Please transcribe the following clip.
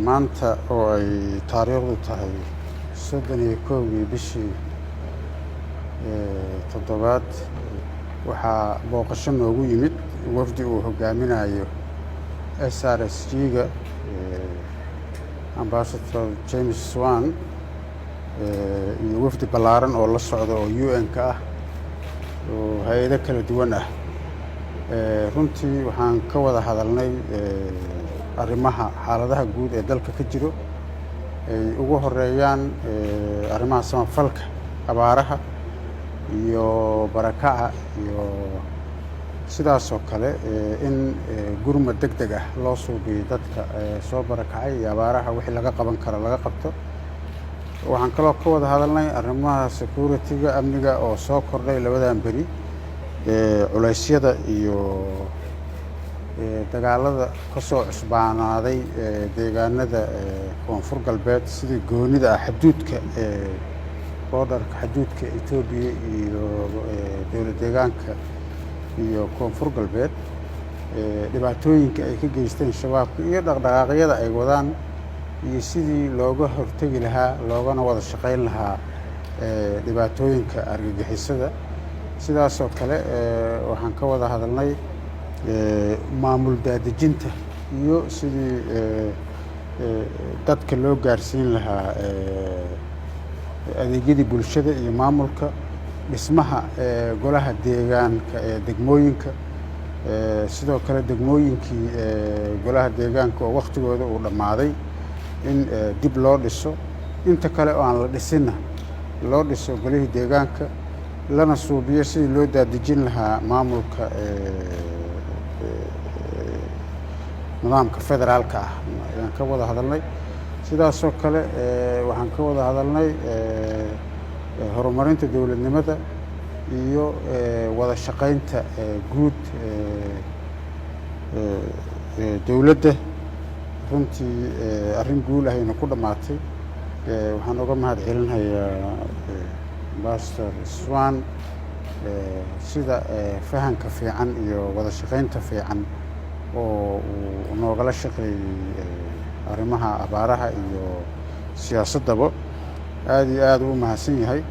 Maanta oo ay taariikhdu tahay 31-gii bishii toddobaad, waxaa booqasho noogu yimid wafdi uu hogaaminayo SRSG-ga, Ambassador James Swan, iyo wafdi ballaaran oo la socda oo UN-ka ah oo hay-ado kala duwan ah. Runtii waxaan ka wada hadalnay arrimaha xaaladaha guud ee dalka ka jiro, ay ugu horeeyaan arrimaha samafalka, abaaraha iyo barakaca, iyo sidaasoo kale in gurmad deg deg ah loo suubiyo dadka soo barakacay iyo abaaraha wixii laga qaban karo laga qabto. Waxaan kaloo ka wada hadalnay arrimaha security-ga, amniga oo soo kordhay labadan beri, culeysyada iyo dagaalada ka soo cusbaanaaday deegaanada Koonfur Galbeed, sidii goonida ah xaduudka, border-ka, xaduudka Etoobiya iyo dowlad deegaanka iyo Koonfur Galbeed, dhibaatooyinka ay ka geysteen Shabaabka iyo dhaqdhaqaaqyada ay wadaan, iyo sidii looga hortegi lahaa loogana wada shaqayn lahaa dhibaatooyinka argagixisada. Sidaasoo kale waxaan ka wada hadalnay maamul daadejinta iyo sidii dadka loo gaarsiin lahaa adeegyadii bulshada iyo maamulka, dhismaha golaha deegaanka ee degmooyinka, sidoo kale degmooyinkii golaha deegaanka oo waktigooda uu dhammaaday in dib loo dhiso, inta kale oo aan la dhisinna loo dhiso golihii deegaanka, lana suubiyo sidii loo daadejin lahaa maamulka nidaamka federaalka ah ayaan ka wada hadalnay. Sidaasoo kale waxaan ka wada hadalnay horumarinta dowladnimada iyo wada shaqaynta guud dowladda. Runtii arrin guul ahayna ku dhammaatay. Waxaan uga mahad celinayaa Ambassador Swan sida fahanka fiican iyo wada shaqaynta fiican oo uu noogala shaqeeyey arrimaha abaaraha iyo siyaasaddaba. Aada iyo aada u mahadsan yahay.